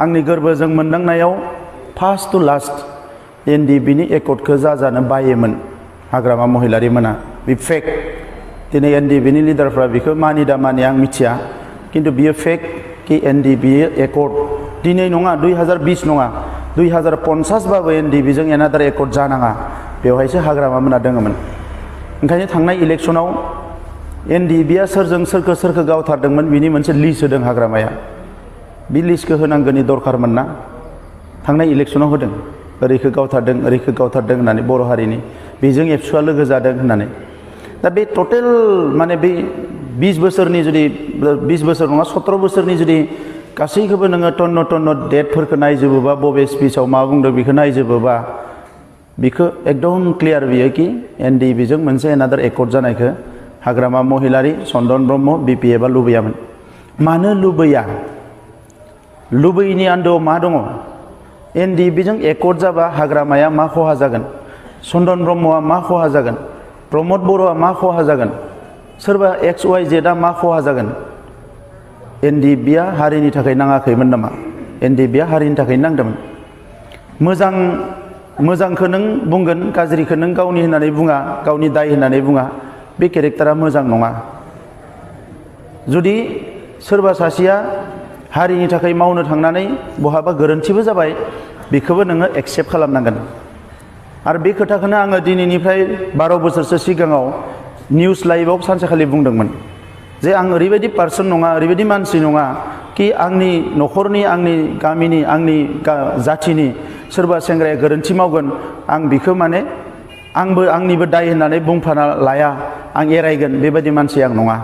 आंनि गोरबोजों मोनदांनायाव first to last NDFB एकर्डखौ जानो बायोमोन हाग्रामा महिलारि मोना बे फेक दिनै एनडिएफबि लिडारफ्रा बेखौ मानि दा मानि आं मिथिया किन्तु बियो फेक कि एनडिएफबि एकर्ड दिनै नङा 2020 नङा 2050 बाबो एनडिएफबिजों एनादार एकर्ड जानाङा बेवहायसो हाग्रामा मोना दङमोन ओंखायनो थांनाय इलेक्शनाव एनडिएफबिआ सोरखौ गावथारदोंमोन बिनि मोनसे लिस्ट होदों हाग्रामाया बे लिस्टखौ होनांगौनि दरखारमोन ना थांनाय इलेक्शनाव होदों ओरैखौ गावथारदों होननानै बर' हारिनि बेजों एबसुआ लोगो जादों होननानै दा बे टटेल माने बे 20 बोसोरनि जुदि 20 बोसोर नङा 17 बोसोरनि जुदि गासैखौबो नोङो टन्न डेटफोरखौ नायजोबोबा बबे स्पिचआव मा बुंदों बेखौ नायजोबोबा बेखौ एकदम क्लियार बियो कि एनडिएफबिजों मोनसे एनादार एकर्ड जानायखौ हाग्रामा महिलारि चन्दन ब्रह्म बिपिएफआ लुबैयामोन मानो लुबैया लुबैयिनि आन्दोआव मा दङ एनडिएफबिजों एकर्ड जाबा हाग्रामाया मा खहा जागोन चन्दन ब्रह्मआ मा खहा जागोन प्रमद बर'आ मा खहा जागोन सोरबा XYZआ मा खहा जागोन एनडिएफबिआ हारिनि थाखाय नाङाखैमोन नामा एनडिएफबिआ हारिनि थाखाय नांदोंमोन मोजांखौ नों बुंगोन गाज्रिखौ नों गावनि होननानै बुङा गावनि दाय होननानै बुङा बे केरेक्टारा मोजां नङा जुदि सोरबा सासेया हारिनि थाखाय मावनो थांनानै बहाबा गोरोन्थिबो जाबाय बेखौबो नोङो एक्सेप्ट खालामनांगोन आरो बे खोथाखौनो आङो दिनैनिफ्राय 12 बोसोरसो सिगाङाव निउज लाइभआव सानसेखालि बुंदोंमोन जे आं ओरैबायदि पार्सन नङा ओरैबायदि मानसि नङा कि आंनि न'खरनि आंनि गामिनि आंनि जाथिनि सोरबा सेंग्राया गोरोन्थि मावगोन आं बेखौ माने आंबो आंनिबो दाय होननानै बुंफाना लाया आं एरायगोन बेबायदि मानसि आं नङा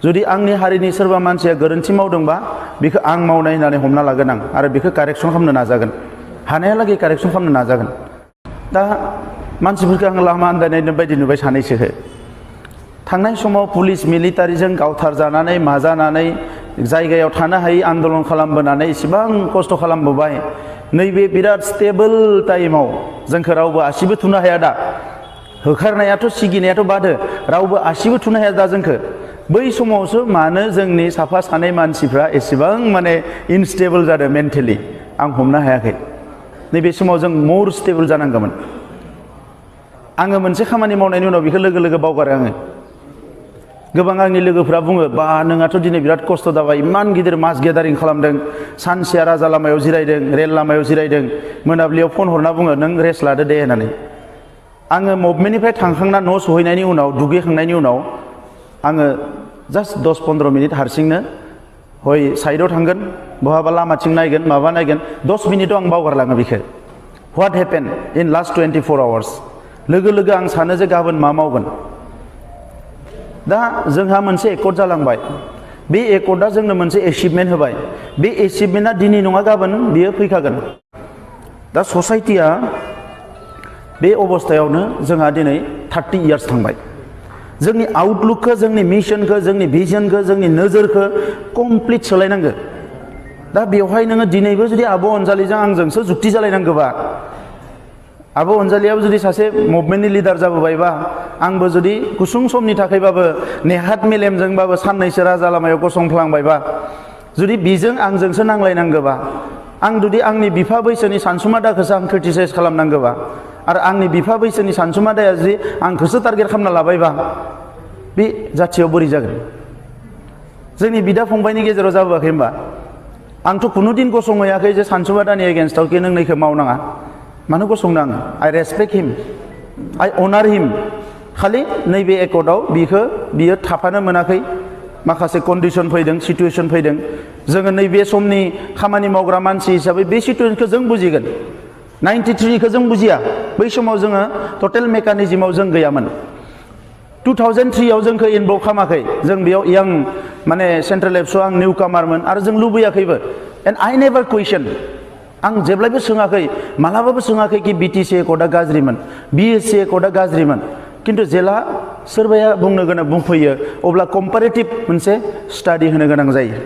जुदि आंनि हारिनि सोरबा मानसिया गोरोन्थि मावदोंबा बेखौ आं मावनाय होननानै हमना लागोन आं आरो बेखौ कारेक्सन खालामनो नाजागोन हानायालागै कारेक्सन खालामनो नाजागोन दा मानसिफोरखौ आं लामा आन्दायनाय बायदि नुबाय सानैसोखौ थांनाय समाव पुलिस मिलिटारिजों गावथार जानानै माजानानै जायगायाव थानो हायै आन्दलन खालामबोनानै इसेबां खस्थ' खालामबोबाय नैबे बिराद स्टेबल टाइमाव जोंखौ रावबो आसिबो थुनो हाया दा होखारनायाथ' सिगिनायाथ' बादो रावबो आसिबो थुनो हाया दा जोंखौ बै समावसो मानो जोंनि साफा सानै मानसिफ्रा एसेबां माने इनस्टेबल जादों मेन्टेलि आं हमनो हायाखै नैबे समाव जों मोर स्टेबल जानांगौमोन आङो मोनसे खामानि मावनायनि उनाव बेखौ लोगो बावगारो आङो गोबां आंनि लोगोफ्रा बुङो बा नोंहाथ' दिनै बिराद खस्थ' जाबाय इमान गिदिर मास गेदारिं खालामदों सानसेया राजा लामायाव जिरायदों रेल लामायाव जिरायदों मोनाबिलियाव फन हरना बुङो नों रेस्ट लादो दे होननानै आङो मुभमेन्टनिफ्राय थांखांना न' सहैनायनि उनाव दुगैखांनायनि उनाव आङो जास्ट 10-15 मिनिट हारसिंनो हय साइडआव थांगोन बहाबा लामाथिं नायगोन माबा नायगोन 10 मिनिटआव आं बावगारलाङो बेखौ व्हाट हेपेन इन लास्ट 24 आवार्स लोगो आं सानो जे गाबोन मा मावगोन दा जोंहा मोनसे एकर्ड जालांबाय बे एकर्डआ जोंनो मोनसे एचिभमेन्ट होबाय बे एचिभमेन्टआ दिनै नङा गाबोन बियो फैखागोन दा ससाइटिया बे अबस्थायावनो जोंहा दिनै 30 इयार्स थांबाय जोंनि आउटलुकखौ जोंनि मिशनखौ जोंनि भिजनखौ जोंनि नोजोरखौ कमप्लिट सोलायनांगौ दा बेवहाय नोङो दिनैबो जुदि आब' अनजालिजों आंजोंसो जुक्ति जालायनांगौबा आब' अनजालियाबो जुदि सासे मुभमेन्टनि लिडार जाबोबायबा आंबो जुदि गुसुं समनि थाखायबाबो नेहात मेलेमजोंबाबो साननैसो राजा लामायाव गसंफ्लांबायबा जुदि बिजों आंजोंसो नांलायनांगौबा आं जुदि आंनि बिफा बैसोनि सानसुमा दाखौसो आं क्रिटिसाइज खालामनांगौबा आरो आंनि बिफा बैसोनि सानसुमा दाया जुदि आंखौसो टारगेट खालामना लाबायबा बे जाथियाव बोरै जागोन जोंनि बिदा फंबायनि गेजेराव जाबोआखै होमबा आंथ' खुनुदिन गसंहैयाखै जे सानसुमा दानि एगेन्स्टआव कि नों नैखौ मावनाङा मानो गसंनो आङो आइ रेसपेक्ट हिम आइ अनार हिम खालि नैबे एकर्डआव बियो थाफानो मोनाखै माखासे कन्डिसन फैदों सिटुएसन फैदों जोङो नैबे समनि खामानि मावग्रा मानसि हिसाबै बे सिटुएसनखौ जों बुजिगोन 93खौ जों बुजिया बै समाव जोङो टटेल मेकानिजमाव जों गैयामोन 2003आव जोंखौ इनभल्भ खालामाखै जों बेयाव यां माने सेन्ट्रेल एबसुआव आं निउ कामारमोन आरो जों लुबैयाखैबो एन्ड आइ नेभार कुइसन आं जेब्लायबो सोङाखै मालाबाबो सोङाखै कि बिटिसि एकर्डआ गाज्रिमोन बिएससि एकर्डआ गाज्रिमोन किन्तु जेला सोरबाया बुंनो गोनां बुंफैयो अब्ला कम्पारेटिभ मोनसे स्टाडि होनो गोनां जायो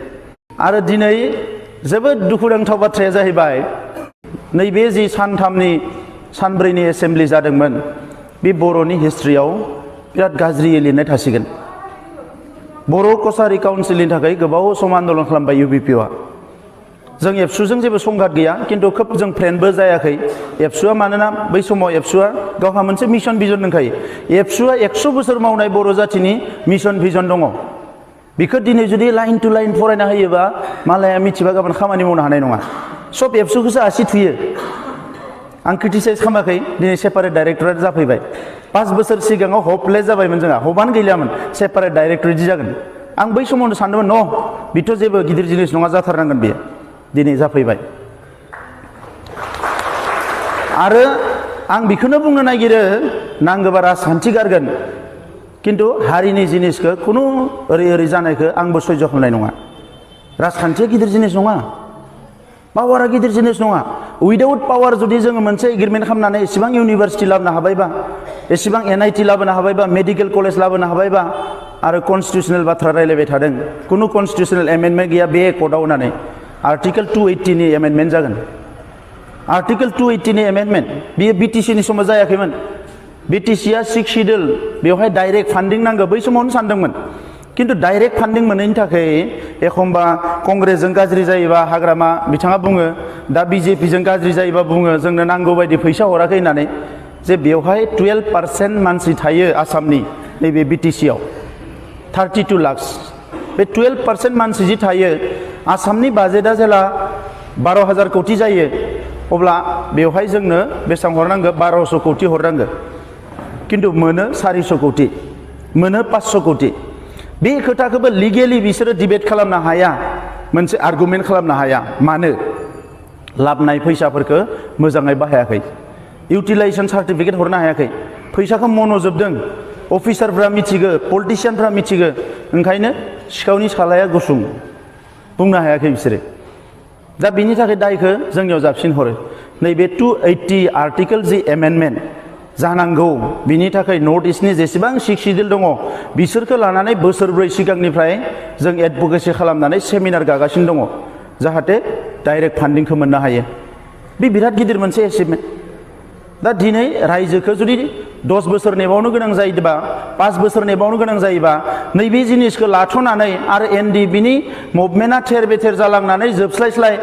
आरो दिनै जोबोद दुखुनांथाव बाथ्राया जाहैबाय नैबे जि सानब्रैनि एसेम्ब्लि जादोंमोन बे बर'नि हिस्ट्रियाव बिराद गाज्रियै लिरनाय थासिगोन बर' कसारि काउन्सिलनि थाखाय गोबाव सम आन्दलन खालामबाय इउबिपिआ जों एबसुजों जेबो संघात गैया खिन्थु खोब जों फ्रेन्डबो जायाखै एबसुआ मानोना बै समाव एबसुआ गावहा मोनसे मिशन भिजन दंखायो एबसुआ 100 बोसोर मावनाय बर' जाथिनि मिशन भिजन दङ बेखौ दिनै जुदि लाइन टु लाइन फरायना होयोबा मालाया मिथिबा गाबोन खामानि मावनो हानाय नङा सब एबसुखौसो आसि थुयो आं क्रिटिसाइज खालामाखै दिनै सेपारेट डाइरेक्टरेट जाफैबाय 5 बोसोर सिगाङाव हपलेस जाबायमोन जोंहा हपआनो गैलामोन सेपारेट डाइरेक्टरेट जागोन आं बै समावनो सानदोंमोन न बेथ' जेबो गिदिर जिनिस नङा जाथारनांगोन बेयो दिनै जाफैबाय आरो आं बेखौनो बुंनो नागिरो नांगौबा राजखान्थि गारगोन खिन्थु हारिनि जिनिसखौ खुनु ओरै जानायखौ आंबो सह्य खालामनाय नङा राजखान्थिया गिदिर जिनिस नङा पावारा गिदिर जिनिस नङा उइदाउट पावार जुदि जोङो मोनसे एग्रिमेन्ट खालामनानै एसेबां इउनिभार्सिटि लाबोनो हाबायबा एसेबां NIT लाबोनो हाबायबा मेडिकेल कलेज लाबोनो हाबायबा आरो कन्स्टिटिउसनेल बाथ्रा रायलायबाय थादों खुनु कन्स्टिटिउसनेल एमेन्डमेन्ट गैया बे कर्टआव होननानै आर्टिकेल 280 नि एमेन्डमेन्ट जागोन आर्टिकेल 280 नि एमेन्डमेन्ट बियो BTC नि समाव जायाखैमोन BTCआ 6 शिड्युल बेवहाय डाइरेक्ट फान्डिं नांगौ बै समावनो सानदोंमोन खिन्थु डाइरेक्ट फान्डिं मोनैनि थाखाय एखमबा कंग्रेसजों गाज्रि जायोबा हाग्रामा बिथाङा बुङो दा BJPजों गाज्रि जायोबा बुङो जोंनो नांगौ बायदि फैसा हराखै होननानै जे बेवहाय 12% मानसि थायो आसामनि नैबे BTCआव 32 लाख बे 12% मानसि जि थायो आसामनि बाजेटआ जेला 12,000 कोटि जायो अब्ला बेवहाय जोंनो बेसेबां हरनांगौ 1200 कोटि हरनांगौ खिन्थु मोनो 400 कोटि मोनो 500 कोटि बे खोथाखौबो लिगेलि बिसोरो डिबेट खालामनो हाया मोनसे आर्गुमेन्ट खालामनो हाया मानो लाबनाय फैसाफोरखौ मोजाङै बाहायाखै इउटिलाइजेसन सार्टिफिकेट हरनो हायाखै फैसाखौ मन'जोबदों अफिसारफ्रा मिथिगो पलिटिशियानफ्रा मिथिगो ओंखायनो सिखावनि सालाया गुसुं बुंनो हायाखै बिसोरो दा बिनि थाखाय दायखौ जोंनियाव जाबसिन हरो नैबे 280 आर्टिकेल जि एमेन्डमेन्ट जानांगौ बिनि थाखाय नर्थ इस्टनि जेसेबां 6 शिड्युल दङ बिसोरखौ लानानै बोसोरब्रै सिगांनिफ्राय जों एडभकेसि खालामनानै सेमिनार गागासिनो दङ जाहाथे डाइरेक्ट फान्डिंखौ मोननो हायो बे बिराद गिदिर मोनसे एचिभमेन्ट दा दिनै रायजोखौ जुदि 10 बोसोर नेबावनो गोनां जायोबा 5 बोसोर नेबावनो गोनां जायोबा नैबे जिनिसखौ लाथ'नानै आरो NDBनि मुभमेन्टआ थेर बेथेर जालांनानै जोबस्लायस्लाय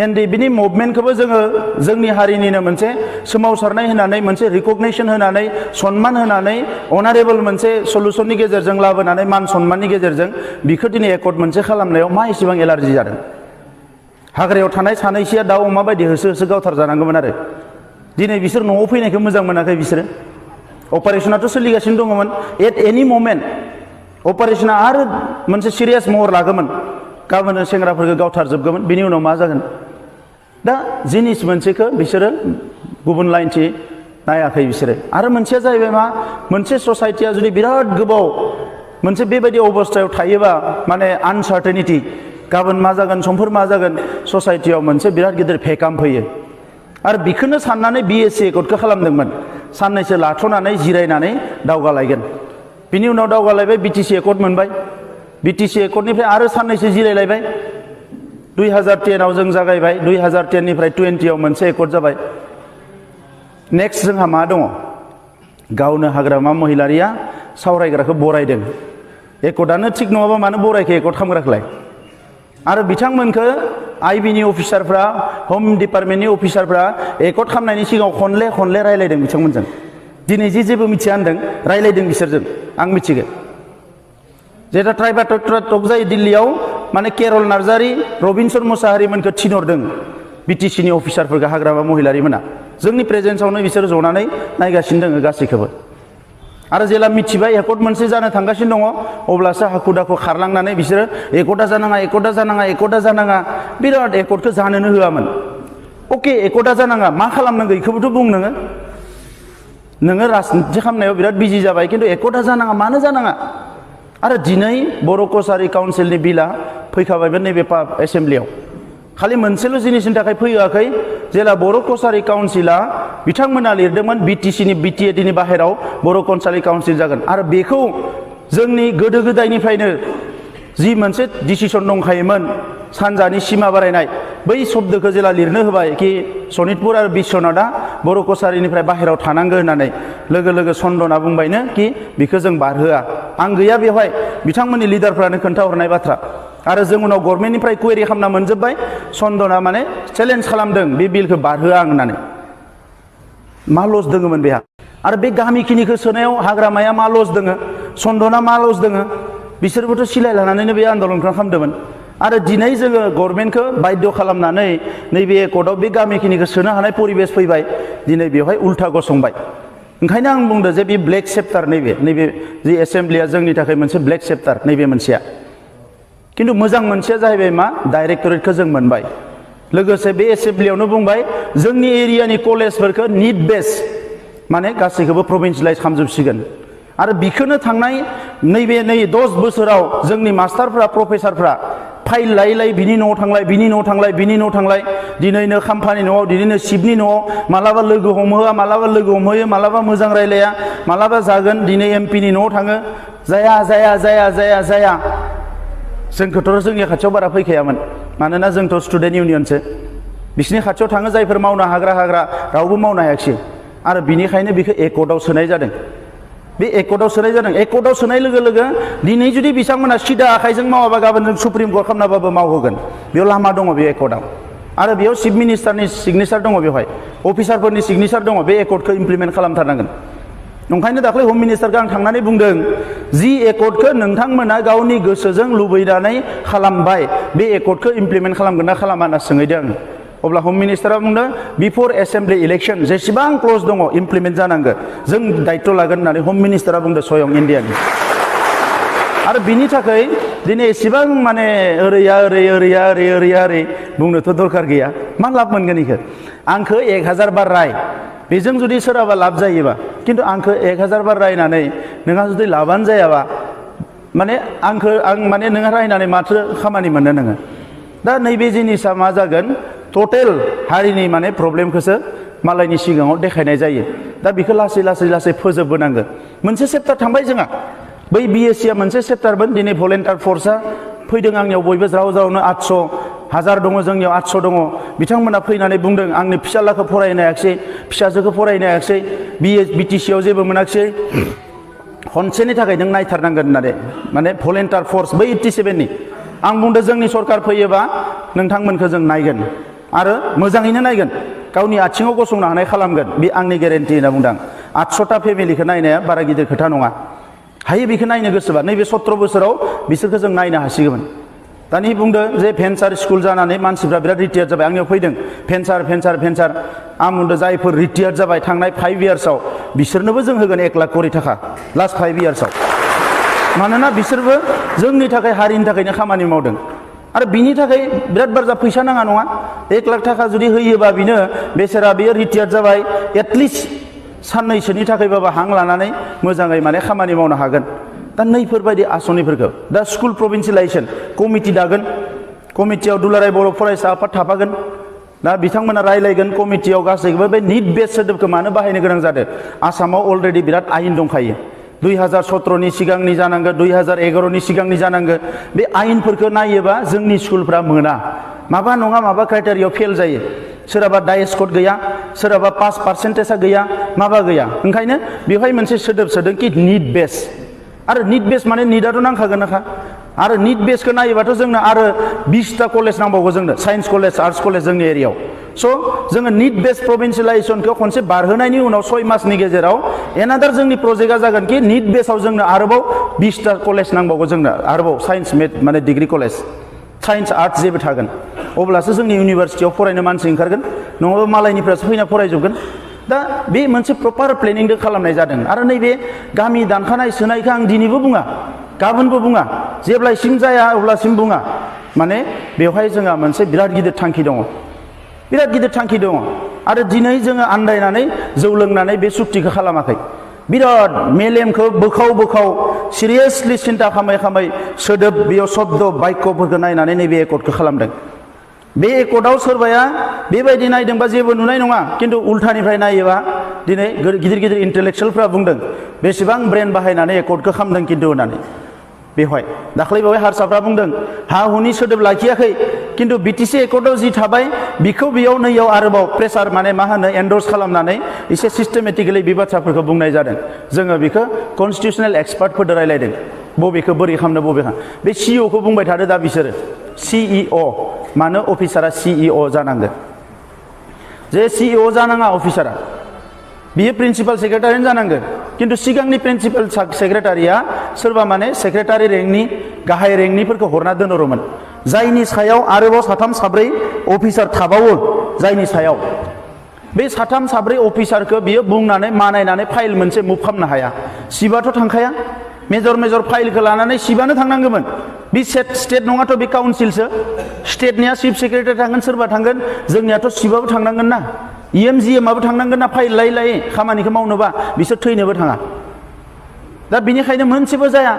NDBनि मुभमेन्टखौबो जोङो जोंनि हारिनिनो मोनसे सोमावसारनाय होनानै मोनसे रिकगनिसन होनानै सन्मान होनानै अनारेबल मोनसे सलुसननि गेजेरजों लाबोनानै मान सन्माननि गेजेरजों बिखौ दिनै एकर्ड मोनसे खालामनायाव मा एसेबां एलार्जि जादों हाग्रायाव थानाय सानैसोया दाउ अमा बायदि होसो होसो गावथार जानांगौमोन आरो दिनै बिसोर न'आव फैनायखौ मोजां मोनाखै बिसोरो अपारेशनाथ' सोलिगासिनो दङमोन एट एनि मोमेन्ट अपारेशना आरो मोनसे सिरियास महर लागोमोन गाबोन सेंग्राफोरखौ गावथारजोबगोमोन बिनि उनाव मा जागोन दा जिनिस मोनसेखौ बिसोरो गुबुन लाइनथि नायाखै बिसोरो आरो मोनसेया जाहैबाय मा मोनसे ससाइटिया जुदि बिराद गोबाव मोनसे बेबायदि अबस्थायाव थायोबा माने आनसार्टेनिटि गाबोन मा जागोन समफोर मा जागोन ससाइटियाव मोनसे बिराद गिदिर भेकाम फैयो आरो बेखौनो साननानै BSc एकर्डखौ खालामदोंमोन साननैसो लाथ'नानै जिरायनानै दावगालायगोन बिनि उनाव दावगालायबाय BTC एकर्ड मोनबाय BTC एकर्डनिफ्राय आरो साननैसो जिरायलायबाय 2010 आव जों जागायबाय 2010 निफ्राय 20 आव मोनसे एकर्ड जाबाय नेक्स्ट जोंहा मा दङ गावनो हाग्रामा महिलारिया सावरायग्राखौ बरायदों एकर्डआनो थिग नङाबा मानो बरायखो एकर्ड खालामग्राखौलाय आरो बिथांमोनखौ IBनि अफिसारफ्रा होम डिपार्टमेन्टनि अफिसारफ्रा एकर्ड खालामनायनि सिगाङाव खनले रायलायदों बिथांमोनजों दिनै जेबो मिथिया होनदों रायलायदों बिसोरजों आं मिथिगो जेटा ट्राइबाटक जायो दिल्लीयाव माने केरल नार्जारी रबिनसन मोसाहारिमोनखौ थिनहरदों BTCनि अफिसारफोरखौ हाग्रामा महिलारिमोना जोंनि प्रेजेन्सआवनो बिसोर जनानै नायगासिनो दङ गासैखौबो आरो जेला मिथिबाय एकर्ड मोनसे जानो थांगासिनो दङ अब्लासो हाखु दाखु खारलांनानै बिसोरो एकर्डा जानाङा बिराद एकर्डखौ जानोनो होआमोन अके एकर्डा जानाङा मा खालामनांगौ बेखौबोथ' बुं नोङो राजनिति खालामनायाव बिराद बिजि जाबाय खिन्थु एकर्डा जानाङा मानो जानाङा आरो दिनै बर' कसारी काउन्सिलनि बिला फैखाबायमोन नैबे एसेम्ब्लियाव खालि मोनसेल' जिनिसनि थाखाय फैयाखै जेला बर' कसारी काउन्सिला बिथांमोना लिरदोंमोन BTCनि BTADनि बाहेराव बर' कसारी काउन्सिल जागोन आरो बेखौ जोंनि गोदो गोदायनिफ्रायनो जि मोनसे डिसिसन दंखायोमोन सानजानि सिमा बारायनाय बै शब्दखौ जेला लिरनो होबाय कि सनितपुर आरो बिश्वनाथआ बर' कसारीनिफ्राय बाहेराव थानांगौ होननानै लोगो चन्दना बुंबायनो कि बेखौ जों बारहोआ आं गैया बेवहाय बिथांमोननि लिडारफ्रानो खोन्थाहरनाय बाथ्रा आरो जों उनाव गभर्नमेन्टनिफ्राय कुवेरि खालामना मोनजोब्बाय चन्दना माने चेलेन्ज खालामदों बे बिलखौ बारहोआ आं होननानै मा लस दोङोमोन बेहा आरो बे गामिखिनिखौ सोनायाव हाग्रामाया मा लस दोङो चन्दना मा लस दोङो बिसोरबोथ' सिलाय लानानैनो बे आन्दलनखौ खालामदोंमोन आरो दिनै जोङो गभर्नमेन्टखौ बाध्य खालामनानै नैबे एकर्डआव बे गामिखिनिखौ सोनो हानाय परिबेस फैबाय दिनै बेवहाय उल्था गसंबाय ओंखायनो आं बुंदों जे बे ब्लेक चेप्टार नैबे जि एसेम्ब्लिया जोंनि थाखाय मोनसे ब्लेक चेप्टार नैबे मोनसेया खिन्थु मोजां मोनसेया जाहैबाय मा डाइरेक्टरेटखौ जों मोनबाय लोगोसे बे एसेम्ब्लियावनो बुंबाय जोंनि एरियानि कलेजफोरखौ निड बेस माने गासैखौबो प्रभिन्सियेलाइज खालामजोबसिगोन आरो बिखौनो थांनाय नैबे 10 बोसोराव जोंनि मास्टारफ्रा प्रफेसारफ्रा फाइल लायै लायै बिनि न'आव थांलाय बिनि न'आव थांलाय बिनि न'आव थांलाय दिनैनो खाम्फानि न'आव दिनैनो शिबनि न'आव मालाबा लोगो हमहोआ मालाबा लोगो हमहोयो मालाबा मोजां रायलाया मालाबा जागोन दिनै एमपिनि न'आव थाङो जाया जाया जाया जाया जाया जोंखौथ' जोंनि खाथियाव बारा फैखायामोन मानोना जोंथ' स्टुडेन्ट इउनियनसो बिसिनि खाथियाव थाङो जायफोर मावनो हाग्रा रावबो मावनो हायाखिसै आरो बिनिखायनो बेखौ एकर्डआव सोनाय जादों बे एकर्डआव सोनाय जादों एकर्डआव सोनाय लोगो लोगो दिनै जुदि बिथांमोना सिदा आखाइजों मावाबा गाबोन जों सुप्रिम कर्ट खालामनाबाबो मावहोगोन बेयाव लामा दङ बे एकर्डआव आरो बेयाव चिफ मिनिस्टारनि सिगनेचार दङ बेवहाय अफिसारफोरनि सिगनेचार दङ बे एकर्डखौ इमप्लिमेन्ट खालामथारनांगोन ओंखायनो दाख्लै हम मिनिस्टारखौ आं थांनानै बुंदों जि एकर्डखौ नोंथांमोना गावनि गोसोजों लुबैनानै खालामबाय बे एकर्डखौ इमप्लिमेन्ट खालामगोन ना खालामा होनना सोंहैदों आङो अब्ला हम मिनिस्टारा बुंदों बिफर एसेम्ब्लि इलेक्शन जेसेबां क्लज दङ इमप्लिमेन्ट जानांगौ जों दायित्व लागोन होननानै हम मिनिस्टारा बुंदों स्वयं इन्डियानि आरो बिनि थाखाय दिनै एसेबां माने ओरै बुंनोथ' दरखार गैया मा लाब मोनगोन इखो आंखौ 1000 बार राय बेजों जुदि सोरहाबा लाब जायोबा खिन्थु आंखौ 1000 बार रायनानै नोंहा जुदि लाबानो जायाबा माने आं माने नोंहा रायनानै माथो खामानि मोननो नोङो दा नैबे जिनिसा मा जागोन टटेल हारिनि माने प्रब्लेमखौसो मालायनि सिगाङाव देखायनाय जायो दा बेखौ लासै लासै फोजोबबोनांगौ मोनसे चेप्टार थांबाय जोंहा बै बिएससिया मोनसे चेप्टारमोन दिनै भलेन्टियार फर्सआ फैदों आंनियाव बयबो ज्राव 800,000 दङ जोंनियाव 800 दङ बिथांमोना फैनानै बुंदों आंनि फिसालाखौ फरायनो हायाखिसै फिसाजोखौ फरायनो हायाखिसै बिटिसिआव जेबो मोनाखिसै खनसेनि थाखाय नों नायथारनांगोन होननानै माने भलेन्टियार फर्स बै 87नि आं बुंदों जोंनि सरकार फैयोबा नोंथांमोनखौ जों नायगोन आरो मोजाङैनो नायगोन गावनि आथिङाव गसंनो हानाय खालामगोन बे आंनि गेरेन्टि होनना बुंदों 800टा फेमिलिखौ नायनाया बारा गिदिर खोथा नङा हायो बेखौ नायनो गोसोबा नैबे 17 बोसोराव बिसोरखौ जों नायनो हासिगौमोन दानि बुंदों जे भेन्सार स्कुल जानानै मानसिफ्रा बिराद रिटायार जाबाय आंनियाव फैदों भेन्सार आं बुंदों जायफोर रिटायार जाबाय थांनाय 5 इयार्सआव बिसोरनोबो जों होगोन 1 लाख करि थाखा लास्ट 5 इयार्सआव मानोना बिसोरबो जोंनि थाखाय हारिनि थाखायनो खामानि मावदों आरो बिनि थाखाय बिराद बुरजा फैसा नाङा नङा 1 लाख थाखा जुदि होयोबा बिनो बेसेरा बेयो रिटायार जाबाय एटलिस्ट साननैसोनि थाखायबाबो हां लानानै मोजाङै माने खामानि मावनो हागोन दा नैफोरबायदि आसनिफोरखौ दा स्कुल प्रभिन्सियेलाइजेसन कमिटि दागोन कमिटियाव दुलाराय बर' फरायसा आफाद थाफागोन दा बिथांमोना रायलायगोन कमिटियाव गासैखौबो बे निड बेस सोदोबखौ मानो बाहायनो गोनां जादों आसामाव अलरेडि बिराद आयेन दंखायो 2017नि सिगांनि जानांगौ 2011नि सिगांनि जानांगौ बे आयेनफोरखौ नायोबा जोंनि स्कुलफ्रा मोना माबा नङा माबा क्राइटेरियाव फेल जायो सोरहाबा डाइस कड गैया सोरहाबा पास पार्सेन्टेजआ गैया माबा गैया ओंखायनो बेवहाय मोनसे सोदोब सोदों कि निड बेस आरो निड बेस माने निडआथ' नांखागोनखा आरो निड बेसखौ नायोबाथ' जोंनो आरो 20टा कलेज नांबावगौ जोंनो साइन्स कलेज आर्ट्स कलेज जोंनि एरियायाव स' जोङो निड बेस प्रभिन्सियेलाइजेसनखौ खनसे बारहोनायनि उनाव 6 मासनि गेजेराव एनादार जोंनि प्रजेक्टआ जागोन कि निड बेसाव जोंनो आरोबाव 20टा कलेज नांबावगौ जोंनो आरोबाव साइन्स माने डिग्री कलेज साइन्स आर्ट्स जेबो थागोन अब्लासो जोंनि इउनिभारसिटियाव फरायनो मानसि ओंखारगोन नङाबा मालायनिफ्रायसो फैना फरायजोबगोन दा बे मोनसे प्रपार प्लेनिंजों खालामनाय जादों आरो नैबे गामि दानखानाय सोनायखौ आं दिनैबो बुङा गाबोनबो बुङा जेब्लासिम जाया अब्लासिम बुङा माने बेवहाय जोंहा मोनसे बिराद गिदिर थांखि दङ आरो दिनै जोङो आन्दायनानै जौ लोंनानै बे सुक्तिखौ खालामाखै बिराद मेलेमखौ बोखाव सिरियासलि सिन्था खालामै सोदोब बेयाव शब्द बाक्यफोरखौ नायनानै नैबे एकर्डखौ खालामदों बे एकर्डआव सोरबाया बेबायदि नायदोंबा जेबो नुनाय नङा खिन्थु उल्थानिफ्राय नायोबा दिनै गिदिर इन्टेलेक्सुयेलफ्रा बुंदों बेसेबां ब्रेन बाहायनानै एकर्डखौ खालामदों खिन्थु होननानै बेवहाय दाख्लै बावै हारसाफ्रा बुंदों हा हुनि सोदोब लाखियाखै किन्तु बिटिसि एकर्डआव जि थाबाय बिखौ बेयाव नैयाव आरोबाव प्रेसार माने मा होनो एन्डर्स खालामनानै एसे सिस्टेमेटिकेलि बे बाथ्राफोरखौ बुंनाय जादों जोङो बेखौ कनस्टिटिउसनेल एक्सपार्टफोरजों रायलायदों बबेखौ बोरै खालामनो बबेखौ बे सिइअ खौ बुंबाय थादो दा बिसोरो सिइअ मानो अफिसारा सिइअ जानांगौ जे सिइअ जानाङा अफिसारा बियो प्रिन्सिपाल सेक्रेटारियानो जानांगौ किन्तु सिगांनि प्रिन्सिपाल सेक्रेटारिया सोरबा माने सेक्रेटारि रेंकनि गाहाय रेंकनिफोरखौ हरना दोनहरोमोन जायनि सायाव आरोबाव साथाम साब्रै अफिसार थाबावो जायनि सायाव बे साथाम साब्रै अफिसारखौ बियो बुंनानै मानायनानै फाइल मोनसे मुभ खालामनो हाया सिबाथ' थांखाया मेजर फाइलखौ लानानै सिबानो थांनांगौमोन बे स्टेट नङाथ' बे काउन्सिलसो स्टेटनिया चिफ सेक्रेटारि थांगोन सोरबा थांगोन जोंनियाथ' सिबाबो थांनांगोन ना इएमजिएमआबो थांनांगोन ना फाइल लायै लायै खामानिखौ मावनोबा बिसोर थैनोबो थाङा दा बिनिखायनो मोनसेबो जाया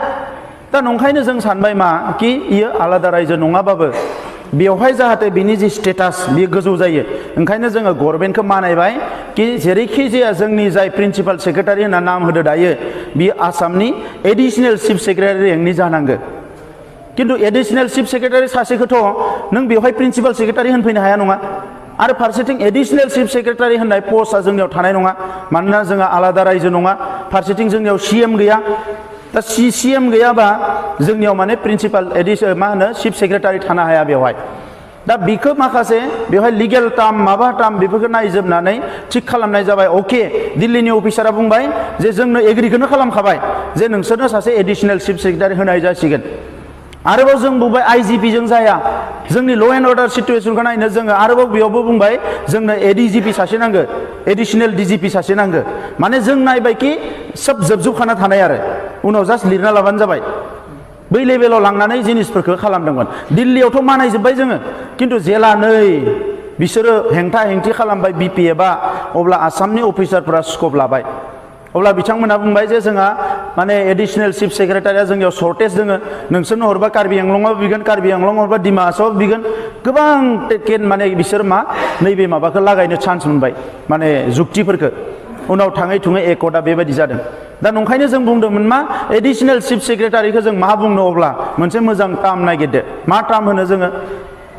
दा नंखायनो जों सानबाय मा कि इयो आलादा रायजो नङाबाबो बेवहाय जाहाथे बिनि जि स्टेटास बियो गोजौ जायो ओंखायनो जोङो गभर्नमेन्टखौ मानायबाय कि जेरैखि जाया जोंनि जाय प्रिन्सिपाल सेक्रेटारि होनना नाम होदो दायो बियो आसामनि एडिशनेल चिफ सेक्रेटारि रेंकनि जानांगौ किन्तु एडिशनेल चिफ सेक्रेटारि सासेखौथ' नों बेवहाय प्रिन्सिपाल सेक्रेटारि होनफैनो हाया नङा आरो फारसेथिं एडिशनेल चिफ सेक्रेटारि होननाय पस्टआ जोंनियाव थानाय नङा मानोना जोंहा आलादा रायजो नङा फारसेथिं जोंनियाव सीएम गैया दा सीएम गैयाबा जोंनियाव माने प्रिन्सिपाल मा होनो चिफ सेक्रेटारि थानो हाया बेवहाय दा बिखौ माखासे बेवहाय लिगेल टार्म माबा टार्म बेफोरखौ नायजोबनानै थिग खालामनाय जाबाय अके दिल्लीनि अफिसारा बुंबाय जे जोंनो एग्रिखौनो खालामखाबाय जे नोंसोरनो सासे एडिशनेल चिफ सेक्रेटारि होनाय जासिगोन आरोबाव जों बुंबाय आईजीपी जों जाया जोंनि ल' एन्ड अर्डार सिटुएसनखौ नायनो जोङो आरोबाव बेयावबो बुंबाय जोंनो एडिजिपि सासे नांगौ एडिशनेल डिजिपि सासे नांगौ माने जों नायबाय कि सब जोबजोबखाना थानाय आरो उनाव जास्ट लिरना लाबानो जाबाय बै लेभेलाव लांनानै जिनिसफोरखौ खालामदोंमोन दिल्लीयावथ' मानायजोब्बाय जोङो किन्तु जेला नै बिसोरो हेंथा हेंथि खालामबाय बिपिएफआ अब्ला आसामनि अफिसारफोरा स्कप लाबाय अब्ला बिथांमोना बुंबाय जे जोंहा माने एडिशनेल चिफ सेक्रेटारिया जोंनियाव सर्टेज दोङो नोंसोरनो हरबा कार्बि आंलंआव बिगोन कार्बि आंलं हरबा डिमा हासाव बिगोन गोबां माने बिसोर मा नैबे माबाखौ लागायनो चान्स मोनबाय माने जुक्तिफोरखौ उनाव थाङै थुङै एकर्डआ बेबायदि जादों दा नंखायनो जों बुंदोंमोन मा एडिशनेल चिफ सेक्रेटारिखौ जों मा बुंनो अब्ला मोनसे मोजां टार्म नागिरदो मा टार्म होनो जोङो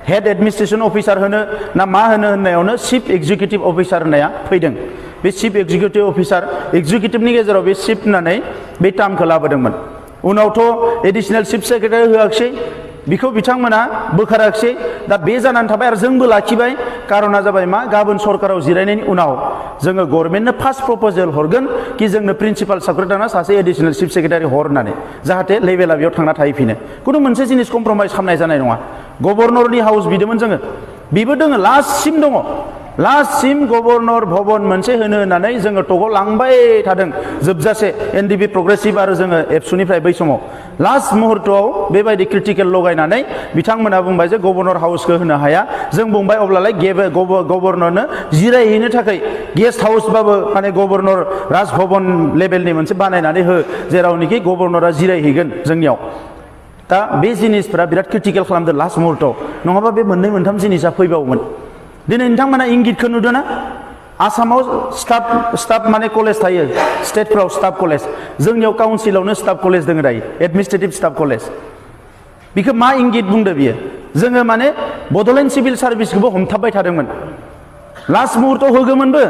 हेड एडमिनिस्ट्रेसन अफिसार होनो ना मा होनो होननायावनो चिफ एक्जिकिउटिभ अफिसार होननाया फैदों बे चिफ एक्जिकिउटिभ अफिसार एक्जिकिउटिभनि गेजेराव बे चिफ होननानै बे टार्मखौ लाबोदोंमोन उनावथ' एडिशनेल चिफ सेक्रेटारि होआखिसै बिखौ बिथांमोना बोखाराखिसै दा बे जानानै थाबाय आरो जोंबो लाखिबाय कारना जाबाय मा गाबोन सरकाराव जिरायनायनि उनाव जोङो गभर्नमेन्टनो फार्स्ट प्रप'जेल हरगोन कि जोंनो प्रिन्सिपाल सेक्रेटारिनो सासे एडिशनेल चिफ सेक्रेटारि हर होननानै जाहाथे लेभेला बेयाव थांना थाहैफिनो खुनु मोनसे जिनिस कमप्रमाइज खालामनाय जानाय नङा गभर्नरनि हाउस बिदोंमोन जोङो बेबो दङ लास्टसिम दङ लास्टसिम गभर्नर भवन मोनसे होनो होननानै जोङो टकआव लांबाय थादों जोबजासे एनडिबि प्रग्रेसिभ आरो जोङो एबसुनिफ्राय बै समाव लास्ट मुहुर्तआव बेबायदि क्रिटिकेल लगायनानै बिथांमोना बुंबाय जे गभर्नर हाउसखौ होनो हाया जों बुंबाय अब्लालाय गभर्नरनो जिरायहैनो थाखाय गेस्ट हाउसबाबो माने गभर्नर राजभवन लेभेलनि मोनसे बानायनानै हो जेरावनोखि गभर्नरा जिरायहैगोन जोंनियाव दा बे जिनिसफोरा बिराद क्रिटिकेल खालामदों लास्ट मुहुर्तआव नङाबा बे मोननै मोनथाम जिनिसा फैबावोमोन दिनै नोंथांमोना इंगितखौ नुदों ना आसामाव स्टाफ माने कलेज थायो स्टेटफ्राव स्टाफ कलेज जोंनियाव काउन्सिलावनो स्टाफ कलेज दङ दायो एडमिनिस्ट्रेटिभ स्टाफ कलेज बेखौ मा इंगित बुंदो बियो जोङो माने बड'लेण्ड सिभिल सार्भिसखौबो हमथाबबाय थादोंमोन लास्ट मुहुर्तआव होगोमोनबो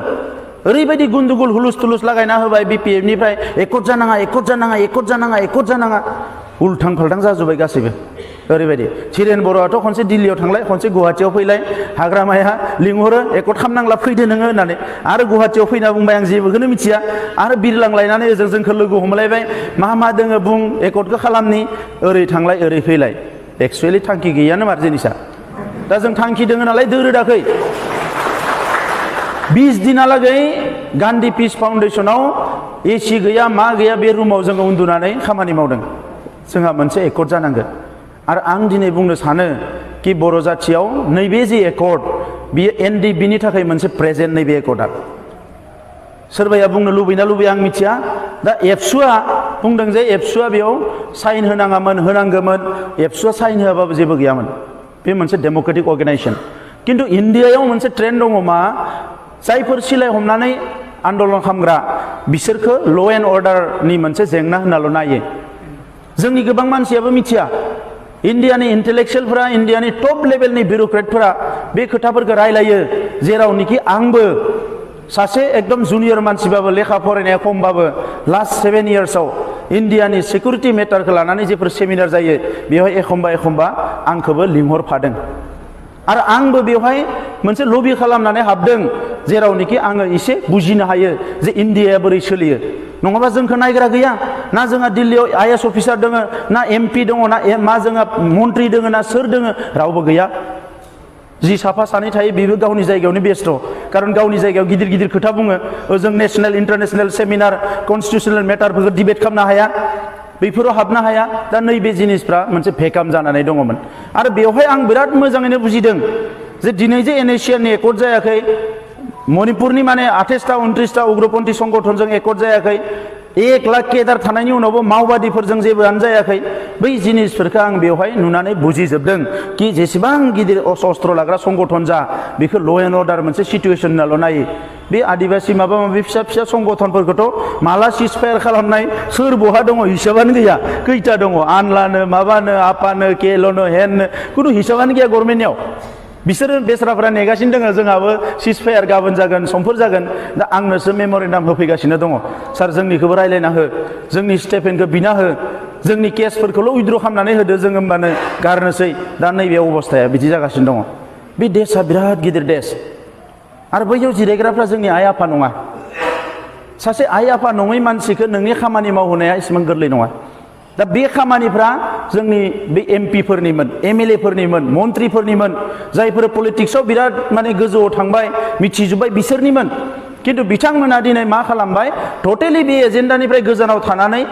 ओरैबायदि गुन्दुगुल हुलुस थुलुस लागायना होबाय बिपिएफनिफ्राय एकर्ड जानाङा एकर्ड जानाङा एकर्ड जानाङा एकर्ड जानाङा उल्थां फाल्थां जाजोब्बाय गासैबो ओरैबायदि धीरेन बर'आथ' खनसे दिल्लीयाव थांलाय खनसे गुवाहाटीयाव फैलाय हाग्रामाया लिंहरो एकर्ड खालामनांला फैदो नोङो होननानै आरो गुवाहाटीयाव फैना बुंबाय आं जेबोखौनो मिथिया आरो बिरलांलायनानै ओजों जोंखौ लोगो हमलायबाय मा दोङो बुं एकर्डखौ खालामनि ओरै थांलाय ओरै फैलाय एक्सुवेलि थांखि गैयानो मार जिनिसा दा जों थांखि दोङो नालाय दोरोदाखै 20 दिनालागै गान्धी पिस फाउन्डेसनाव एसि गैया मा गैया बे रुमाव जोङो उन्दुनानै खामानि मावदों जोंहा मोनसे एकर्ड जानांगोन आरो आं दिनै बुंनो सानो कि बर' जाथियाव नैबे जे एकर्ड बियो एनडिबिनि थाखाय मोनसे प्रेजेन्ट नैबे एकर्डआ सोरबाया बुंनो लुबैना लुबैया आं मिथिया दा एबसुआ बुंदों जे एबसुआ बेयाव साइन होनाङामोन होनांगौमोन एबसुआ साइन होआबाबो जेबो गैयामोन बे मोनसे डेम'क्रेटिक अर्गेनाइजेसन किन्तु इण्डियायाव मोनसे ट्रेन्ड दङ मा जायफोर सिलाय हमनानै आन्दलन खालामग्रा बिसोरखौ ल' एन्ड अर्डारनि मोनसे जेंना होननाल' नायो जोंनि गोबां मानसियाबो मिथिया इन्डियानि इन्टेलेक्सुयेलफोरा इन्डियानि टप लेभेलनि बिउरोक्रेटफोरा बे खोथाफोरखौ रायलायो जेरावनोखि आंबो सासे एकदम जुनियर मानसिबाबो लेखा फरायनाया खमबाबो लास्ट 7 इयार्सआव इन्डियानि सिकिउरिटि मेटारखौ लानानै जेफोर सेमिनार जायो बेवहाय एखमबा आंखौबो लिंहरफादों आरो आंबो बेवहाय मोनसे लबि खालामनानै हाबदों जेरावनोखि आङो एसे बुजिनो हायो जे इन्डियाया बोरै सोलियो नङाबा जोंखौ नायग्रा गैया ना जोंहा दिल्लीयाव आईएएस अफिसार दङ ना एमपि दङ ना मा जोंहा मन्त्रि दङ ना सोर दङ रावबो गैया जि साफा सानै थायो बेबो गावनि जायगायावनो बेस्थ खारन गावनि जायगायाव गिदिर गिदिर खोथा बुङो ओजों नेशनेल इन्टारनेशनेल सेमिनार कन्स्टिटिउसनेल मेटारफोरखौ डिबेट खालामनो हाया बेफोराव हाबनो हाया दा नैबे जिनिसफ्रा मोनसे भेकाम जानानै दङमोन आरो बेवहाय आं बिराद मोजाङैनो बुजिदों जे दिनै जे एनएसियानि एकर्ड जायाखै मणिपुरनि माने 28टा 29टा उग्रपन्थी संगठनजों एकर्ड जायाखै 1 लाख केदार थानायनि उनावबो मावबादिफोरजों जेबोआनो जायाखै बै जिनिसफोरखौ आं बेवहाय नुनानै बुजिजोबदों कि जेसेबां गिदिर अस्त्र लाग्रा संगठन जा बेखौ ल' एन्ड अर्डार मोनसे सिचुएसन होननाल' नायो बे आदिबासि माबा माबि फिसा फिसा संगठनफोरखौथ' माला सिजफायार खालामनाय सोर बहा दङ हिसाबानो गैया खैथा दङ आनलानो माबानो आपानो केल'नो हेननो खुनु हिसाबानो गैया गभर्नमेन्टनियाव बिसोरो बेसराफोरा नेगासिनो दङ जोंहाबो सिजफायार गाबोन जागोन समफोर जागोन दा आंनोसो मेम'रेन्डाम होफैगासिनो दङ सार जोंनिखौबो रायलायना हो जोंनि स्टेफेनखौ बिना हो जोंनि केसफोरखौल' उइद्र खालामनानै होदो जों होमबानो गारनोसै दा नैबे अबस्थाया बिदि जागासिनो दङ बे देशआ बिराद गिदिर देश आरो बैयाव जिरायग्राफ्रा जोंनि आइ आफा नङा सासे आइ आफा नङै मानसिखौ नोंनि खामानि मावहोनाया एसेबां गोरलै नङा दा बे खामानिफ्रा जोंनि बे एमपिफोरनिमोन एमएलएफोरनिमोन मन्त्रिफोरनिमोन जायफोर पलिटिक्सआव बिराद माने गोजौआव थांबाय मिथिजोब्बाय बिसोरनिमोन खिन्थु बिथांमोना दिनै मा खालामबाय टटेलि बे एजेन्डानिफ्राय गोजानाव थानानै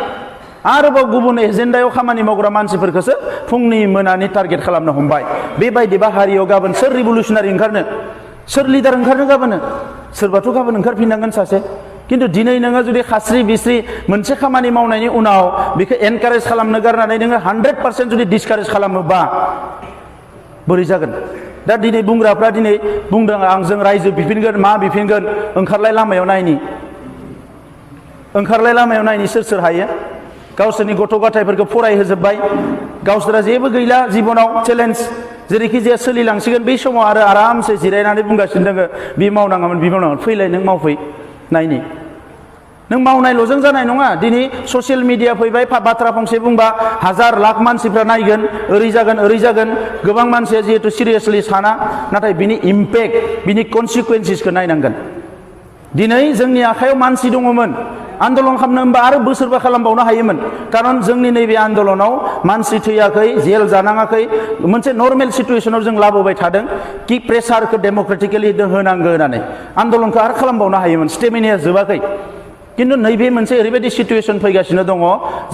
आरोबाव गुबुन एजेन्डायाव खामानि मावग्रा मानसिफोरखौसो फुंनि मोनानि टारगेट खालामनो हमबाय बेबायदिबा हारियाव गाबोन सोर रिभलुसनारि ओंखारनो सोर लिडार ओंखारनो गाबोनो सोरबाथ' गाबोन ओंखारफिननांगोन सासे खिन्थु दिनै नोङो जुदि खास्रि बिस्रि मोनसे खामानि मावनायनि उनाव बेखौ एनकारेज खालामनो गारनानै नोङो 100% जुदि डिसकारेज खालामोबा बोरै जागोन दा दिनै बुंग्राफ्रा दिनै बुंदों आं जों रायजो बिफिनगोन मा बिफिनगोन ओंखारलाय लामायाव नायनि सोर सोर हायो गावसोरनि गथ' गथायफोरखौ फरायहोजोब्बाय गावसोरा जेबो गैला जिबनाव चेलेन्ज जेरैखि जाया सोलिलांसिगोन बै समाव आरो आरामसे जिरायनानै बुंगासिनो दङ बि मावनाङामोन फैलाय नों मावफै नायनि नों मावनायल'जों जानाय नङा दिनै ससियेल मिडिया फैबाय बाथ्रा फंसे बुंबा 1000 लाख मानसिफ्रा नायगोन ओरै जागोन गोबां मानसिया जिहेतु सिरियासलि साना नाथाय बिनि इम्पेक्ट बिनि कनसिकुवेन्सेसखौ नायनांगोन दिनै जोंनि आखायाव मानसि दङमोन आन्दोलन खालामनो होनबा आरो बोसोरबा खालामबावनो हायोमोन खारन जोंनि नैबे आन्दोलनाव मानसि थैयाखै जेल जानाङाखै मोनसे नर्मेल सिचुएसनाव जों लाबोबाय थादों कि प्रेसारखौ डेम'क्रेटिकेलि होनांगौ होननानै आन्दोलनखौ आरो खालामबावनो हायोमोन स्टेमिनाया जोबाखै खिन्थु नैबे मोनसे ओरैबायदि सिचुएसन फैगासिनो दङ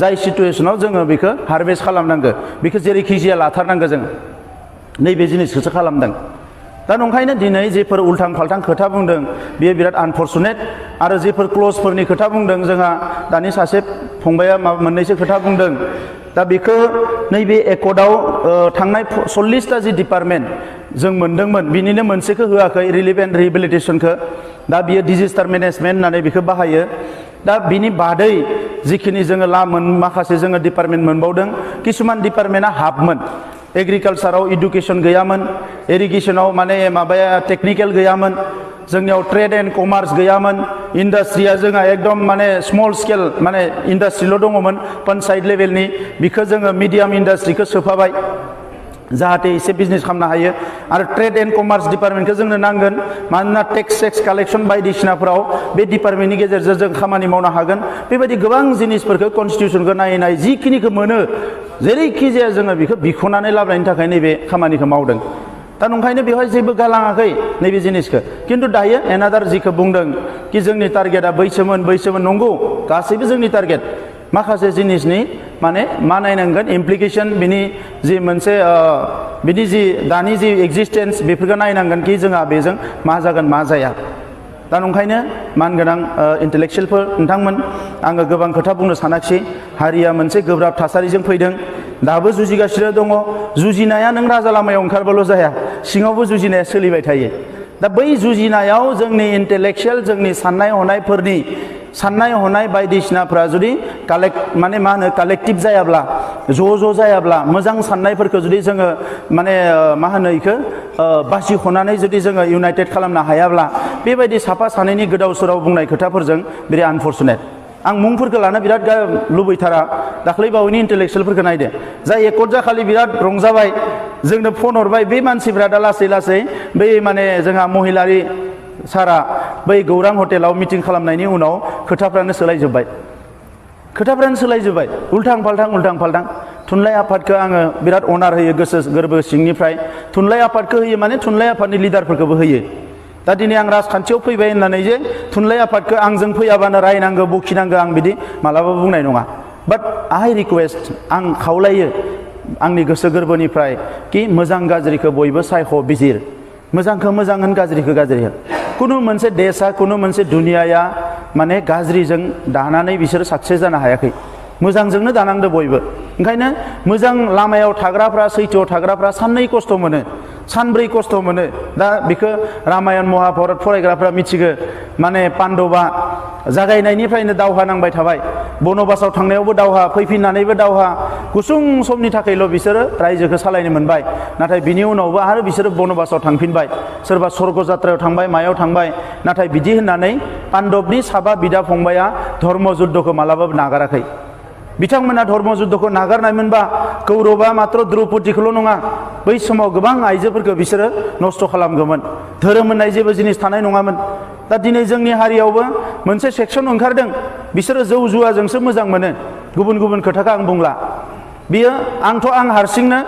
जाय सिचुएसनाव जोङो बेखौ हारभेस्ट खालामनांगौ बेखौ जेरैखि जाया लाथारनांगौ जोङो नैबे जिनिसखौसो खालामदों दा नंखायनो दिनै जेफोर उल्थां फाल्थां खोथा बुंदों बेयो बिराद आनफर्चुनेट आरो जेफोर क्लजफोरनि खोथा बुंदों जोंहा दानि सासे फंबाया मोननैसो खोथा बुंदों दा बेखौ नैबे एकर्डआव थांनाय 40टा जि डिपार्टमेन्ट जों मोनदोंमोन बिनिनो मोनसेखौ होआखै रिलिफ एन्ड रिहेबिलिटेसनखौ दा बियो डिजास्टार मेनेजमेन्ट होननानै बेखौ बाहायो दा बिनि बादै जिखिनि जोङो माखासे जोङो डिपार्टमेन्ट मोनबावदों किसुमान डिपार्टमेन्टआ हाबमोन एग्रिकालसाराव इडुकेसन गैयामोन इरिगेसनाव माने माबाया टेक्निकेल गैयामोन जोंनियाव ट्रेड एन्ड कमार्स गैयामोन इन्डास्ट्रिया जोंहा एकदम माने स्मल स्केल माने इन्डास्ट्रिल' दङमोन पन्चायत लेभेलनि बिखौ जोङो मिडियाम इन्डास्ट्रिखौ सोफाबाय जाहाथे एसे बिजनेस खालामनो हायो आरो ट्रेड एन्ड कमार्स डिपार्टमेन्टखौ जोंनो नांगोन मानोना टेक्स कालेक्सन बायदिसिनाफोराव बे डिपार्टमेन्टनि गेजेरजों जों खामानि मावनो हागोन बेबायदि गोबां जिनिसफोरखौ कनस्टिटिउसनखौ नायै जिखिनिखौ मोनो जेरैखि जाया जोङो बेखौ बिख'नानै लाबोनायनि थाखाय नैबे खामानिखौ मावदों दा नंखायनो बेवहाय जेबो गालाङाखै नैबे जिनिसखौ खिन्थु दायो एनादार जिखौ बुंदों कि जोंनि टारगेटआ बैसोमोन नंगौ गासैबो जोंनि टारगेट माखासे जिनिसनि माने मा नायनांगोन इमप्लिकेशन बिनि जि मोनसे बिनि जि दानि जि एक्जिस्टेन्स बेफोरखौ नायनांगोन कि जोंहा बेजों मा जागोन मा जाया दा नंखायनो मानगोनां इन्टेलेक्सुयेलफोर नोंथांमोन आङो गोबां खोथा बुंनो सानाखिसै हारिया मोनसे गोब्राब थासारिजों फैदों दाबो जुजिगासिनो दङ जुजिनाया नों राजा लामायाव ओंखारबाल' जाया सिङावबो जुजिनाया सोलिबाय थायो दा बै जुजिनायाव जोंनि इन्टेलेक्सुयेल जोंनि साननाय हनायफोरनि साननाय हनाय बायदिसिनाफ्रा जुदि माने मा होनो कालेक्टिभ जायाब्ला ज' जायाब्ला मोजां साननायफोरखौ जुदि जोङो माने मा होनो इखो बासिख'नानै जुदि जोङो इउनाइटेड खालामनो हायाब्ला बेबायदि साफा सानैनि गोदाव सोराव बुंनाय खोथाफोरजों बिराद आनफर्चुनेट आं मुंफोरखौ लानो बिराद लुबैथारा दाख्लै बावैनि इन्टेलेक्सुयेलफोरखौ नायदो जाय एकर्ड जाखालि बिराद रंजाबाय जोंनो फन हरबाय बे मानसिफ्रा दा लासै लासै बै माने जोंहा महिलारि सारा बै गौरां हटेलाव मिटिं खालामनायनि उनाव खोथाफ्रानो सोलायजोब्बाय उल्थां फाल्थां थुनलाइ आफादखौ आङो बिराद अनार होयो गोसो गोरबो सिंनिफ्राय थुनलाइ आफादखौ होयो माने थुनलाइ आफादनि लिडारफोरखौबो होयो दा दिनै आं राजखान्थियाव फैबाय होननानै जे थुनलाइ आफादखौ आंजों फैयाबानो रायनांगौ बखिनांगौ आं बिदि मालाबाबो बुंनाय नङा बाट आइ रिकुवेस्ट आं खावलायो आंनि गोसो गोरबोनिफ्राय कि मोजां गाज्रिखौ बयबो सायख' बिजिर मोजांखौ मोजां होन गाज्रिखौ गाज्रि होन कुनु मोनसे देशा कुनु मोनसे दुनियाया माने गाज्रिजों दानानै बिसोर साक्सेस जानो हायाखै मोजांजोंनो दानांदो बयबो ओंखायनो मोजां लामायाव थाग्राफ्रा सैथोआव थाग्राफ्रा साननै खस्थ' मोनो सानब्रै खस्थ' मोनो दा बेखौ रामायण महाभारत फरायग्राफ्रा मिथिगो माने पान्डबा जागायनायनिफ्रायनो दावहा नांबाय थाबाय बनबासाव थांनायावबो दावहा फैफिननानैबो दावहा गुसुं समनि थाखायल' बिसोरो रायजोखौ सालायनो मोनबाय नाथाय बिनि उनावबो आरो बिसोरो बनबासाव थांफिनबाय सोरबा स्वर्ग जात्रायाव थांबाय मायाव थांबाय नाथाय बिदि होननानै पान्डबनि साबा बिदा फंबाया धर्म जुद्धखौ मालाबाबो नागाराखै बिथांमोना धर्म जुद्धखौ नागारनायमोनबा कौरबा मात्र द्रौपदीखौल' नङा बै समाव गोबां आइजोफोरखौ बिसोरो नस्थ' खालामगौमोन धोरोम होननाय जेबो जिनिस थानाय नङामोन दा दिनै जोंनि हारियावबो मोनसे सेक्सन ओंखारदों बिसोरो जौ जुवाजोंसो मोजां मोनो गुबुन खोथाखौ आं बुंला बियो आं हारसिंनो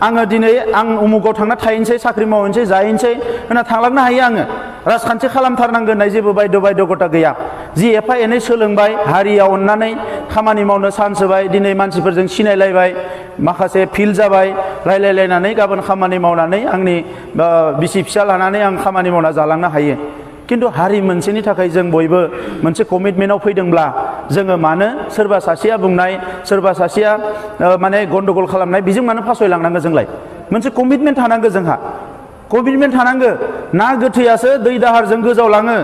आङो दिनै आं उमुगाव थांना थाहैनोसै साख्रि मावहैनोसै जाहैनोसै होनना थांलांनो हायो आङो राजखान्थि खालामथारनांगोन होननाय जेबो बाध्य'गता गैया जि एफा एनै सोलोंबाय हारिया अननानै खामानि मावनो चान्स होबाय दिनै मानसिफोरजों सिनायलायबाय माखासे फिल्ड जाबाय रायलायलायनानै गाबोन खामानि मावनानै आंनि बिसि फिसा लानानै आं खामानि मावना जालांनो हायो किन्तु हारि मोनसेनि थाखाय जों बयबो मोनसे कमिटमेन्टआव फैदोंब्ला जोङो मानो सोरबा सासेया बुंनाय सोरबा सासेया माने गन्डगल खालामनाय बेजों मानो फासयलांनांगौ जोंलाय मोनसे कमिटमेन्ट थानांगौ जोंहा कमिटमेन्ट थानांगौ ना गोथैयासो दै दाहारजों गोजावलाङो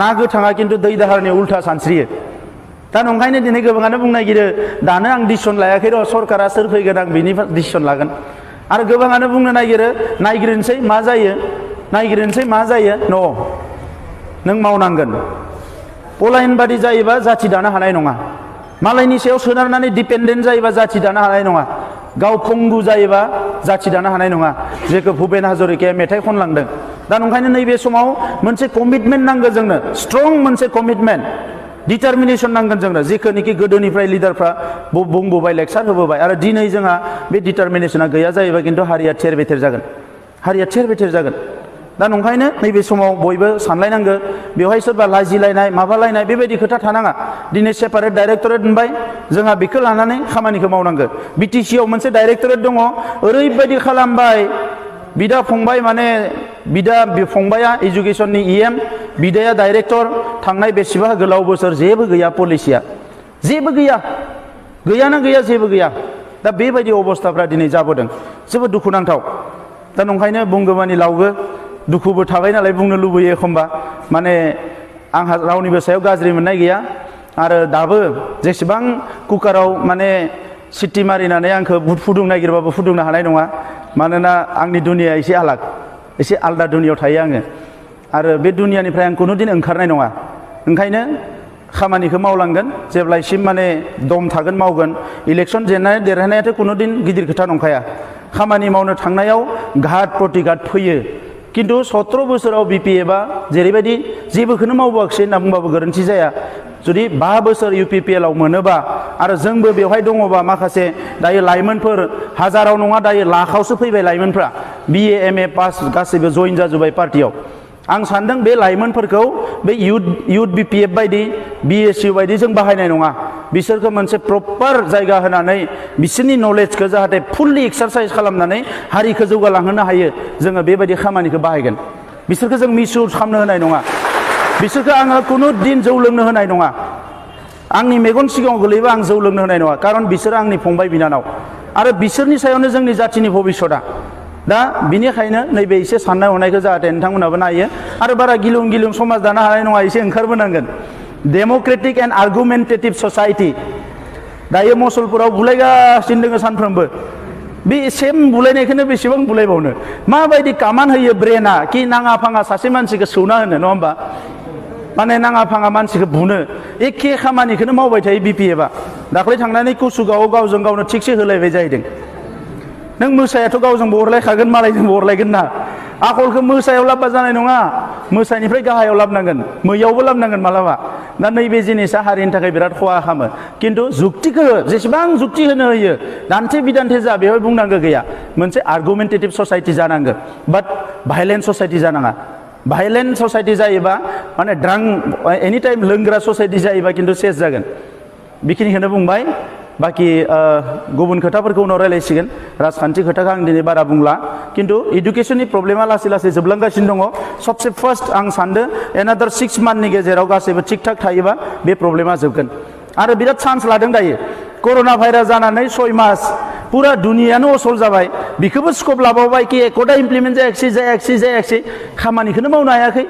ना गोथाङा किन्तु दै दाहारनि उल्था सानस्रियो दा नंखायनो दिनै गोबाङानो बुंनो नागिरो दानो आं डिसिसन लायाखै र' सरकारा सोर फैगोन आं बिनि डिसिसन लागोन आरो गोबाङानो बुंनो नागिरो नायग्रोनोसै मा जायो न' नों मावनांगोन पलायन बादि जायोबा जाथि दानो हानाय नङा मालायनि सायाव सोनारनानै डिपेन्डेन्ट जायोबा जाथि दानो हानाय नङा गाव पंगु जायोबा जाथि दानो हानाय नङा जेखौ भुपेन हाजरिकाया मेथाइ खनलांदों दा नंखायनो नैबे समाव मोनसे कमिटमेन्ट नांगौ जोंनो स्ट्रं मोनसे कमिटमेन्ट डिटारमिनेसन नांगोन जोंनो जेखौनोखि गोदोनिफ्राय लिडारफ्रा बुंबोबाय लेक्सार होबोबाय आरो दिनै जोंहा बे डिटारमिनेसना गैया जायोबा किन्तु हारिया थेर बेथेर जागोन दा नंखायनो नैबे समाव बयबो सानलायनांगौ बेवहाय सोरबा लाजिलायनाय माबालायनाय बेबायदि खोथा थानाङा दिनै सेपारेट डाइरेक्टरेट मोनबाय जोंहा बेखौ लानानै खामानिखौ मावनांगौ बिटिसिआव मोनसे डाइरेक्टरेट दङ ओरैबायदि खालामबाय बिदा फंबाय माने बिदा फंबाया एजुकेसननि इएम बिदाया डाइरेक्टर थांनाय बेसेबा गोलाव बोसोर जेबो गैया पलिसिया जेबो गैया दा बेबायदि अबस्थाफ्रा दिनै जाबोदों जोबोद दुखुनांथाव दा नंखायनो बुंगौमानि लावगो दुखुबो थाबाय नालाय बुंनो लुबैयो एखमबा माने आंहा रावनिबो सायाव गाज्रि मोननाय गैया आरो दाबो जेसेबां कुकाराव माने सिटी मारिनानै आंखौ फुदुंनो नागिरबाबो फुदुंनो हानाय नङा मानोना आंनि दुनिया एसे आलदा दुनियाव थायो आङो आरो बे दुनियानिफ्राय आं कुनु दिन ओंखारनाय नङा ओंखायनो खामानिखौ मावलांगोन जेब्लासिम माने दम थागोन मावगोन इलेक्सन जेननाय देरहानायाथ' कुनु दिन गिदिर खोथा नंखाया खामानि मावनो थांनायाव घात प्रतिघात फैयो किन्तु 17 बोसोराव बिपिएफआ जेरैबायदि जेबोखौनो मावबोआखिसै होनना बुंबाबो गोरोन्थि जाया जुदि 5 बोसोर इउपिपिएलआव मोनोबा आरो जोंबो बेवहाय दङबा माखासे दायो लाइमोनफोर हाजाराव नङा दायो लाखावसो फैबाय लाइमोनफ्रा बिए एमए पास गासैबो जइन जाजोब्बाय पार्टियाव आं सानदों बे लाइमोनफोरखौ बे युथ बिपिएफ बायदि बिएसइउ बायदि जों बाहायनाय नङा बिसोरखौ मोनसे प्रपार जायगा होनानै बिसोरनि नलेजखौ जाहाथे फुल्लि एक्सारसाइज खालामनानै हारिखौ जौगालांहोनो हायो जोङो बेबायदि खामानिखौ बाहायगोन बिसोरखौ जों मिसइउज खालामनो होनाय नङा बिसोरखौ आङो कुनु दिन जौ लोंनो होनाय नङा आंनि मेगन सिगाङाव गोलैबा आं जौ लोंनो होनाय नङा खारन बिसोरो आंनि फंबाय बिनानाव आरो बिसोरनि सायावनो जोंनि जाथिनि भबिष्यतआ दा बिनिखायनो नैबे एसे साननाय हनायखौ जाहाथे नोंथांमोनाबो नायो आरो बारा गिलुं समाज दानो हानाय नङा एसे ओंखारबोनांगोन डेम'क्रेटिक एन्ड आर्गुमेन्टेटिभ ससाइटि दायो मसलपुराव बुलायगासिनो दङ सानफ्रोमबो बे सेम बुलायनायखौनो बेसेबां बुलायबावनो माबायदि कामान होयो ब्रेना कि नाङा फाङा सासे मानसिखौ सौना होनो नङा होमबा माने नाङा फाङा मानसिखौ बुनो एखे खामानिखौनो मावबाय थायो बिपिएफआ दाख्लै थांनानै कुसुगावआव गावजों गावनो थिगसे होलायबाय जाहैदों नों मोसायाथ' गावजोंबो अरलायखागोन मालायजोंबो अरलायगोन ना आखलखौ मोसायाव लाबबा जानाय नङा मोसानिफ्राय गाहायाव लाबनांगोन मैयावबो लाबनांगोन मालाबा दा नैबे जिनिसा हारिनि थाखाय बिराद खहा खालामो खिन्थु जुक्तिखौ जेसेबां जुक्ति होनो होयो दान्थे बिदान्थे जा बेवहाय बुंनांगौ गैया मोनसे आर्गुमेन्टेटिभ ससाइटि जानांगौ बाट भाइलेन्ट ससाइटि जानाङा भाइलेन्ट ससाइटि जायोबा माने ड्रां एनि टाइम लोंग्रा ससाइटि जायोबा खिन्थु सेस जागोन बेखिनिखौनो बुंबाय बाखि गुबुन खोथाफोरखौ उनाव रायलायसिगोन राजखान्थि खोथाखौ आं दिनै बारा बुंला खिन्थु इडुकेसननि प्रब्लेमा लासै लासै जोबलांगासिनो दङ सबसे फार्स्ट आं सानदों एनादार 6 मान्थनि गेजेराव गासैबो थिग थाक थायोबा बे प्रब्लेमा जोबगोन आरो बिराद चान्स लादों दायो कर'ना भाइरास जानानै 6 मास पुरा दुनियानो असल जाबाय बेखौबो स्कप लाबावबाय कि एकदा इमप्लिमेन्ट जायाखिसै खामानिखौनो मावनो हायाखै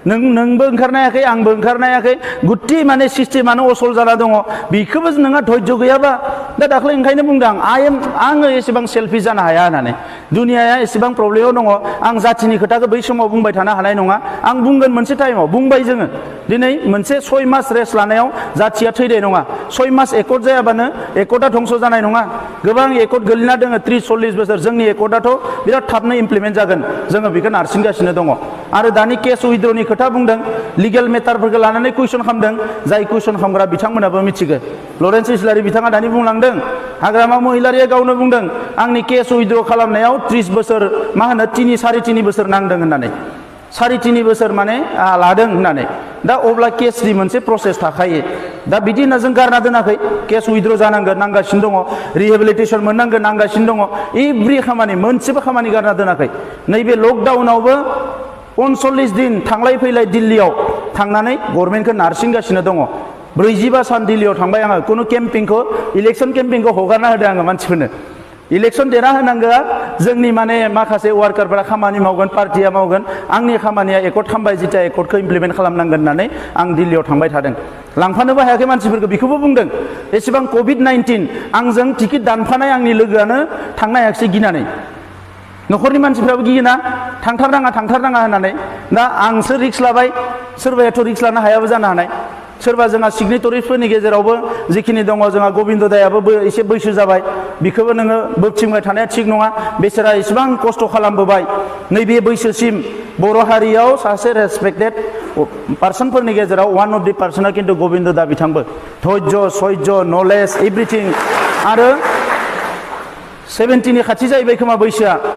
नोंबो ओंखारनो हायाखै आंबो ओंखारनो हायाखै गुत्ति माने सिस्टेमानो असल जाना दङ बेखौबो नोंहा धैर्य गैयाबा दा दाख्लै ओंखायनो बुंदों आङो एसेबां सेल्फिश जानो हाया होननानै दुनियाया एसेबां प्रब्लेमाव दङ आं जाथिनि खोथाखौ बै समाव बुंबाय थानो हानाय नङा आं बुंगोन मोनसे टाइमाव बुंबाय जोङो दिनै मोनसे 6 मास रेस्ट लानायाव जाथिया थैनाय नङा 6 मास एकर्ड जायाबानो एकर्डआ धंस जानाय नङा गोबां एकर्ड गोलैना दङ 30-40 बोसोर जोंनि एकर्डआथ' बिराद थाबनो इमप्लिमेन्ट जागोन जोङो बेखौ नारसिनगासिनो दङ आरो दानि केस उइथड्रनि खोथा बुंदों लिगेल मेटारफोरखौ लानानै कुइसन खालामदों जाय कुइसन खालामग्रा बिथांमोनाबो मिथिगौ लरेन्स इस्लारि बिथाङा दानि बुंलांदों हाग्रामा महिलारिया गावनो बुंदों आंनि केस उइथड्र खालामनायाव 30 बोसोर मा होनो 3-3.5 बोसोर नांदों होननानै 3.5 बोसोर माने लादों होननानै दा अब्ला केसनि मोनसे प्रसेस थाखायो दा बिदि होनना जों गारना दोनाखै केस उइथड्र जानांगोन नांगासिनो दङ रिहेबिलिटेसन मोननांगोन नांगासिनो दङ एभ्रि खामानि मोनसेबो खामानि गारना दोनाखै नैबे लकडाउनावबो 39 दिन थांलाय फैलाय दिल्लीयाव थांनानै गभर्नमेन्टखौ नारसिनगासिनो दङ 45 सान दिल्लीयाव थांबाय आङो खुनु केम्पिंखौ इलेक्सन केम्पिंखौ हगारना होदों आङो मानसिफोरनो इलेक्सन देना होनांगौआ जोंनि माने माखासे वार्कारफोरा खामानि मावगोन पार्टिया मावगोन आंनि खामानिया एकर्ड खालामबाय जिता एकर्डखौ इमप्लिमेन्ट खालामनांगोन होननानै आं दिल्लीयाव थांबाय थादों लांफानोबो हायाखै मानसिफोरखौ बेखौबो बुंदों एसेबां कभिड-19 आंजों टिकेट दानफानाय आंनि लोगोआनो थांनो हायाखिसै गिनानै न'खरनि मानसिफ्राबो गियोना थांथारनाङा होननानै दा आंसो रिक्स लाबाय सोरबायाथ' रिक्स लानो हायाबो जानो हानाय सोरबा जोंहा सिगनेटरिफोरनि गेजेरावबो जिखिनि दङ जोंहा गबिन्द दायाबो एसे बैसो जाबाय बेखौबो नोङो बोबथिंबाय थानाया थिग नङा बेसोरा इसेबां खस्थ' खालामबोबाय नैबे बैसोसिम बर' हारियाव सासे रेसपेक्टेड पार्सनफोरनि गेजेराव वान अफ दि पार्सना खिन्थु गबिन्द दा बिथांबो धैर्य सैज्य नलेज एभ्रिथिं आरो 70 नि खाथि जाहैबाय खोमा बैसोआ